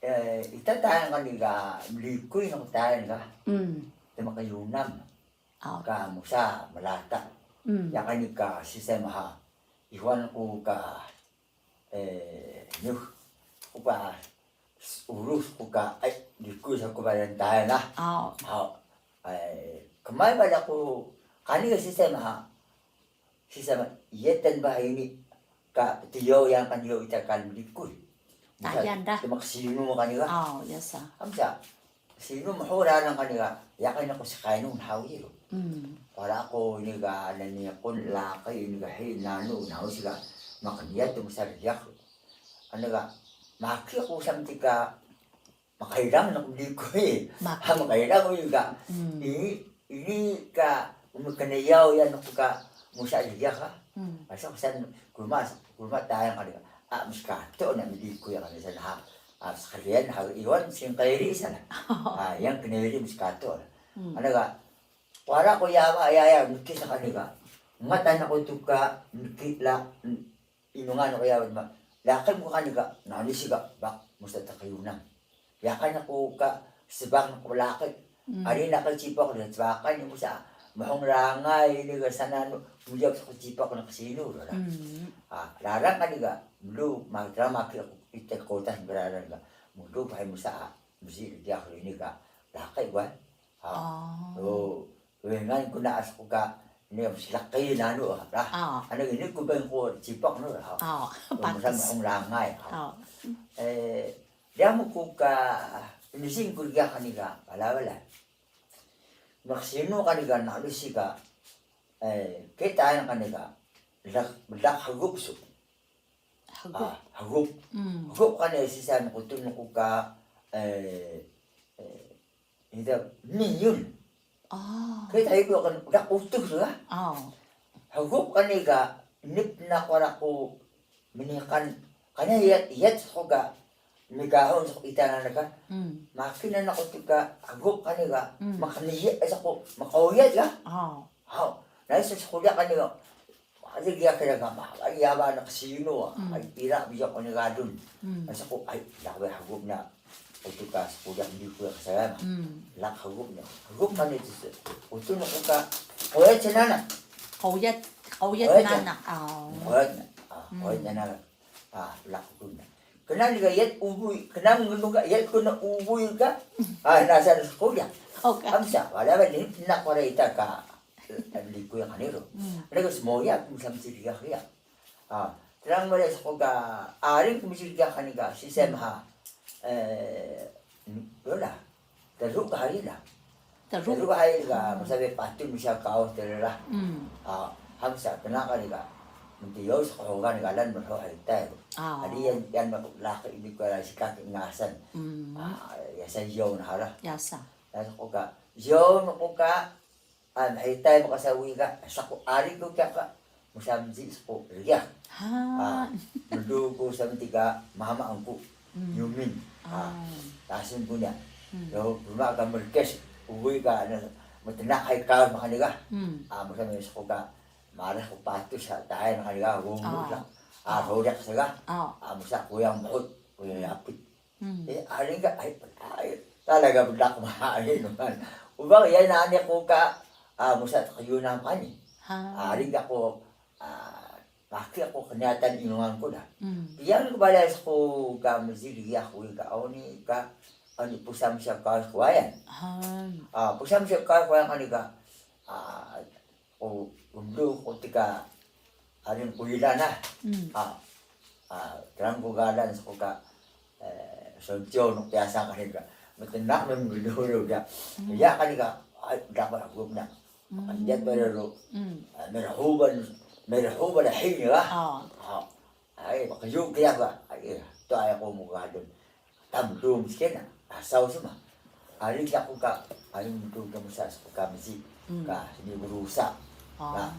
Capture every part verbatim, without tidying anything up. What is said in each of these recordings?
Ita tayal kani ga mlikuy no tayal ga, tmqyunam ka musa mlata. Yaqani ka sisay maha Iwan ku ka, eh, nyux ku ka, urus ku ka, ay, likuy sa ku bayan tayal na. Aw. Aw. Ay, kmay bala ku, kani ka sisay maha, sisay maha, iyeten ba ini ka tiyo yang kaniyo ita kan likuy. Tayal da. Tmqsinu kani ga. Aw, yasa. Amsa. Sinu mhu raran kani ga, yaqi naq ku skaynu nhawi ru. Kwara ku ini ga nani kun laqi ini ga hi nanu naw siga maqniyat tu msa riyaq. Ani ga maki ku samti ka maqirang naq mlikuy. Ha maqirang ini ga. Ini, ini ka mkniyaw ya naq ka musa riyaq ha. Asa kusan kulma, kulma tayal kani ga. A, mskato na mlikuy kani sa ha. A, skriyan ha Iwan singkiri sa na. A, yang kniri mskato na. Ani ga, kwara ku yaba yaya mkis kani ga. Ngatan aku tuka mkis la, inungan aku yaba ma. Laqi mu kani ga, nani siga, baq, musa tqyunam. Yaqan aku ka sbaq naq ku laqi. Ari naq ka cipok de cbaqan ni musa mhung rangay ini ga sananu muyap ku cipok naq sinu ra. A, raran kani ga mlu matra maki aku ita kotas beraran ga mlu pahay musa a msi dia ini ga laqi wan. A. O, wengan ku na as ku ka ini mslaqi nanu ra. Ani ini ku beng ku cipok nu ra. O, musa mhung rangay. Eh, Dyamu ku ka, msing ku rgyax kani ga, bala bala. Mksinu kani ga, naq lu si ga, eh, kita yan kani ga, lak, lak hgup su. Hgup. A, hgup. Hgup kani sisay mkutun ku ka, eh, eh, Ida miyun. Kita iku kan udah utuh su ga. Hgup kani ga nip na kwara ku mniqan kani iyat, iyat su ga migahun su ita na ga. Makin na ku tuka hgup kani ga makniya sa ku maqoyat ga. Haw. Nai sa skulya kani ga. Aji giya kira kama, ay yaba na ksinu, ay pira biyak oni gadun. Asa ku, ay, lawe hagup na. Utu ka skulya mdi kuya kasaya ma. Lak hagup na. Hagup kani tis. Utu na ku ka, koya cenana. Koya, koya cenana. Koya na. A, koya cenana. A, lak hagup na. Kena ni ga yat ubuy, kena ngenung ga yat kuna ubuy ga. A, nasa skulya. Amsa, wala ba ni na kwara ita ka. Likuy kani ru. Likuy smoya ku msa mciriga hiya. A, terang mare sa ku ka aring ku mciriga kani ga sisay maha. Eh, yola. Teru ka hari la. Teru ka hari ga msa be patun msa kaos terera. A, hamsa kena kani ga. Mtiyo sa ku hogan galan mho hari tay. Hari yan, yan laki ini ku la sikak ngasan. A, yasa yo na hara. Yasa. Yasa ku ka. Yo na ku ka. A, mhitay mkasa wiga, saku ari ku kya ka, musamji saku rgya. A, mdu ku samti ka mama angku, yumin. A, tasin ku niya. Yo, buma ka merkes, uwi ka, ano, mtena hay ka makani ka. A, musamji saku ka, marah ku patus sa tahay makani ka, wong mutla. A, rodak sa ka. A, musa kuyang mhut, kuyang yapit. Eh, aring ka, ay, ay, talaga bedak mahain, man. Ubang, yan, nani ku ka, a, musa tqyunam kani. Aring ka ku, a, paki aku keniyatan inungan ku da. Piyan ku balay sa ku ka mzil ya ku ka, oni ka, oni pusam siya ka kuwayan. A, pusam siya ka kuwayan kani ka, a, O, mlu ku tika aring kulilan na. A, a, terang ku galan sa ku ka, eh, sonciyo nuk piyasa kani ka. Mtena mem gdulu ka. Ya kani ka, ay, dapat aku na. Anjat pada lu. Merhuban, merhuban hini ka. A, ay, bakayu kaya ka. Ay, to ay aku mugadun. Tamdung skin, asaw sima. Aring yaku ka, aring mdung ka musa sa ku ka msi, ka sini berusa. Na,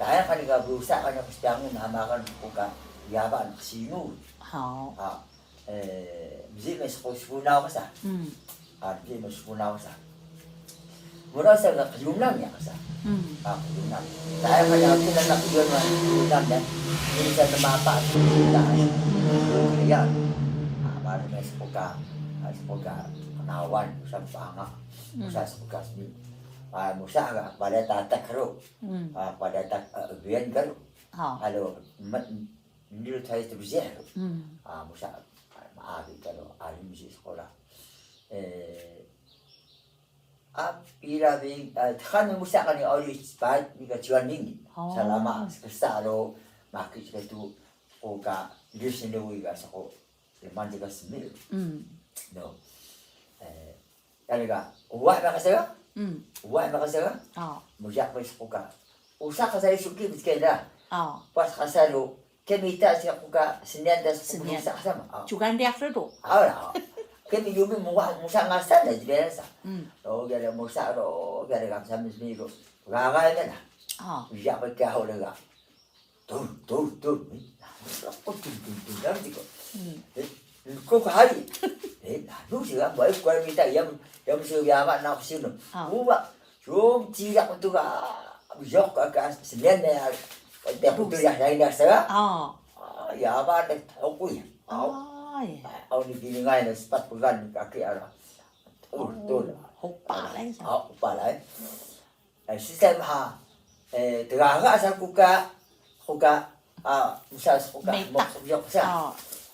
kaya kani ka berusa kani ka sdangun hamakan ku ka yaba na ksinu. Ha, eh, msi me sa ku spunaw ka sa. A, msi me spunaw ka sa. Mura sa ka kyunam ya kasa. A, kyunam. Saya kaya aku na kyunam, kyunam ya. Ini sa temapa kita. Ya. A, baru mes buka. Sku ka knawan, musa panga, musa sku ka smi. Ah, musa ka pala tatak ro. Hmm. Ah, pala tak, eh, biyan ka ro. Ha. Alo, ma-, nil thai tu bisi ro. Hmm. Ah, musa, ah, maabi ka ro, ah, musi sekolah. Eh, ah, pila bi, ah, tkan musa kani ori spat, ni ka cuan ni. Oh. Salama, sekesa ro, maki seketu, ko ka, lis ni wi ka sako. Leman tiga smi. Hmm. No. Eh, kani ka, uwah na kasa ka? Hmm. Uwah na kasa ka? Oh. Mujak pa sku ka. Usa kasa ri suki bitke da. Oh. Pas kasa ro, kemita si ku ka, senian da sku Senian. Usa kasa ma. Oh. Cukan dia kedo. Oh, la. Kemi yumi muwah, musa ngasa da, jibela sa. Hmm. Oh, gala musa ro, gala kamsa mi smi ro. Gaga ya na. Oh. Mujak pa kya ho lega. Tur, tur, tur. Eh, ko tur, tur, tur, tur, tur. Hmm. Eh, ko hari. Eh, lalu sih kan, baik kuat minta yang, yang mesti ya mak nak sini. Ah. Uwa, cum ciyak tu ka, yok ka, ka, senen ya, dia betul ya, saya nak saya. Ah. Ah, ya apa deh, aku ya. Au. Ah, ya. Au ni bini ngai na sepat pegan kaki ara. Tur, tur. Oh, hopa lai sa. Au, hopa lai. Eh, sisay maha, eh, tgaga sa ku ka, ku ka, ah, musa sa ku ka, Meta. Mok sa ku sa. Oh.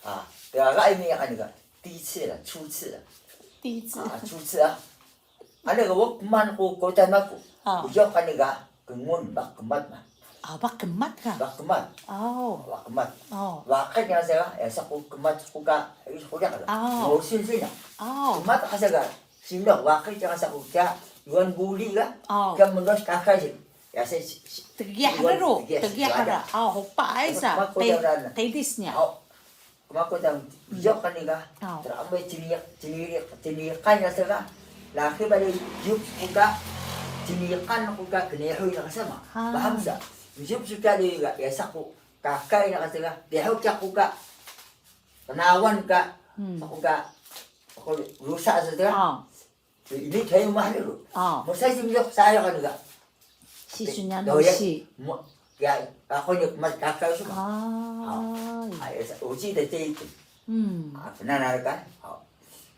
Ah, tgaga ini ya kani ka, 第一次了, 初次了. 第一次. Ah, 初次 ah. Ani ka wok man ku kota ma ku. Oh. Uyo kani ka, kngun bak kemat ma. Ah, bak kemat ka? Bak kemat. Oh. Bak kemat. Oh. Wakit ya sa, ya sa ku kemat ku ka, is ku ya ka. Oh. Mo sin sin na. Oh. Kemat ka sa ka. Sino, wakit ya sa ku kya, yuan buli ka, Oh. Kya menos kakay si. Ya, si, si, si, Tegyah yuan ro, tegyah, tegyah tegyah. Ra. Oh, hopa ay sa. Kma ko Qi-, tawran. Qilis niya. Oh. Kma ko tawran, yok kani ka. Oh. Tramay ciniyak, ciniyak, ciniyakan ya sa ka. Laki bali yup ku ka, ciniyakan ku ka, knihuy na ka sa ma. Ha. Paham sa? Yup su ka li ka, ya sa ku, kakay na ka sa ka. Deho kya ku ka. Knawan ka, Hmm. Sa ku ka, aku rusa sa ka. Oh. Ini tayo mahal ro. Oh. Musa si miyok saya kan ka. Si sunya Doya, musi. Mo, ya, ako ni mas kakay sa. Ah. Oh. Ay, sa, usi da tayo. Hmm. Ah, pnanal ka. Oh.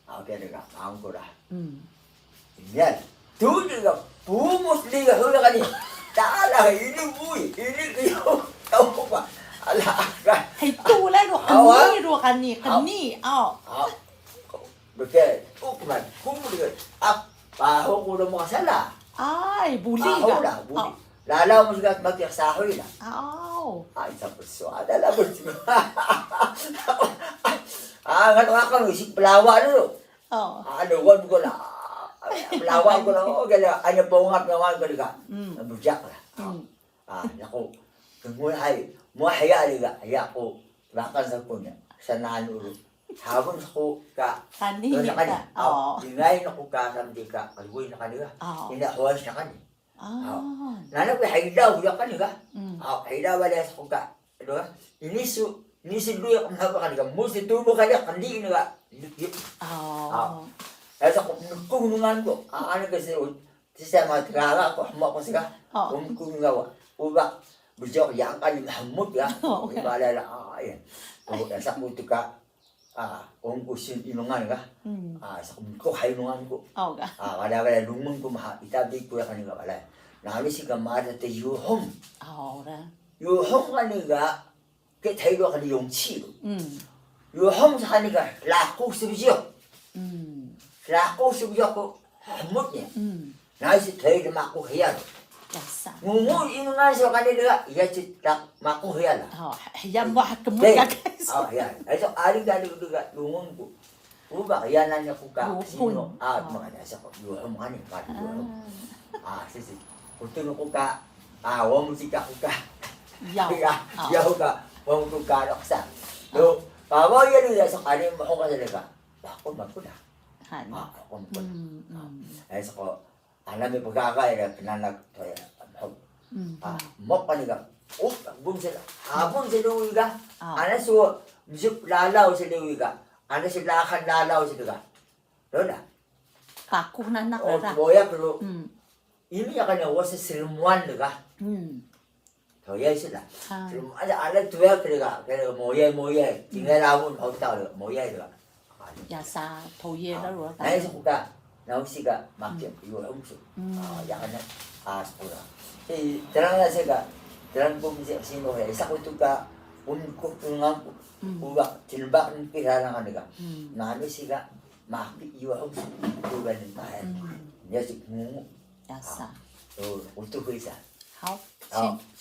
Ah, kaya ka, ang ko da. Hmm. Yan. Tuloy ka, pumus li ka, hula ka ni. Tala, ini buy, ini kayo. Tao ko pa. Ala, ka. Hay, tula ro, Awa. Kani ro, kani, Aw. Kani. Oh. Aw. Beke, ukman, kumul ka. Ap, paho ko da mo sala. Ay, buli Paho ka. Da, buli. Oh. Lalaw mo sigat maki sahoy na. Oh. Ay, sa puso. Ada la puso. Ah, ngat wa kan si pelawa dulu. Oh. Ano, wan ko la. Pelawa ko la, oh, gala, ano, pongap na wan ko la. Mm. Bujak la. Mm. Ah, naku, kengul hay, mo haya liga, haya ko, bakan sa ko niya, sa nanu ro. Habun sa ko ka, Kani ko sa niya kani. Ka, oh. Ingay na ko ka, sa di ka, kalboy na kani ka. Oh. Ina huwas na kani. Ah. Nana ko haydaw ya kani ka. Mm. Ah, haydaw wala sa ko ka. Ano ka? Ini su, ini su lu ya kani ka. Mo su tu mo kani ka, kani ini ka. Oh. Ah. Ay sa ko, kung nungan ko. Ah, ano ka sa, Sisay ma tgaga ko, hmo ko sika. Oh. Kum kum ngawa. Uba, bujok yang kali mahmud ya. Oh, okay. Iba la la, ah, ya. Oh, ya sa ko tuka. Ah, kum kusin inungan ka. Hmm. Ah, sa kum ko hay inungan ko. Oh, ka. Ah, wala wala lungun ko maha, ita di ko ya kani ka wala. Nami sika mada te yuhom. Oh, ra. Yuhom kani ka, Ke thailo kani yongci lo. Mm. Yuhong sa kani ka, laku sbjiyok. Mm. Laku sbjiyok ko, hmut niya. Mm. Nai si thail maku hiya lo. Yasa. Ngungu inungan so kani lga, iya ci lak maku hiya la. Oh, hiya mo hakmut ka, guys. Oh, hiya. Ay, so, ari ka lga, lungun ko. Uba, yanan niya ko ka, Yuhong. Sino, ah, makanya sa ko, yuhong kani, kani yuhong. Ah. Ah, sisi. Kutun ko ka, ah, wong si ka ko ka. Yaw. Ya, ah. Yaw ka, wong ko ka, loksa. To, pawa ya lu ya sa kani, mo ko ka sa ka. Ba, ko ma ko na. Hani. Ah, ko ma ko na. Mm, mm. Ay, sa ko, Ana mi pgagay ra knanak toya. Mm. Ah, mok kani ka. Oh, bun sila. Ah, bun sila uwi ka. Ah. Ana su, msip lalaw sila uwi ka. Ana su lakan lalaw sila ka. Lo na. Pakuh nanak. Oh, ra. Moyak lo. Mm. Ini ya kani wasa sirmuan ka. Mm. Toya sila. Ah. Sirmuan, ala, ala toya kri ka. Kri moyay, moyay. Mm. Tingay lamun, hotel, moyay ka. Ah, Yasa, toye la ro ta. Nai su ka, nau si ka, maki, yu hong su. Mm. Ah, ya kana, ah, su ra. Eh, terang la si ka, terang ko mi si, si no he, sa ko tu ka, un ko tu ngam ko, Mm. u ba, tin ba, un ki ra lang ka. Mm. Nanu si ka, maki, yu hong su, tu ka ni ta he. Mm. Ya si ngu. Yasa. Ah, u, u tu ko sa. 好，好请。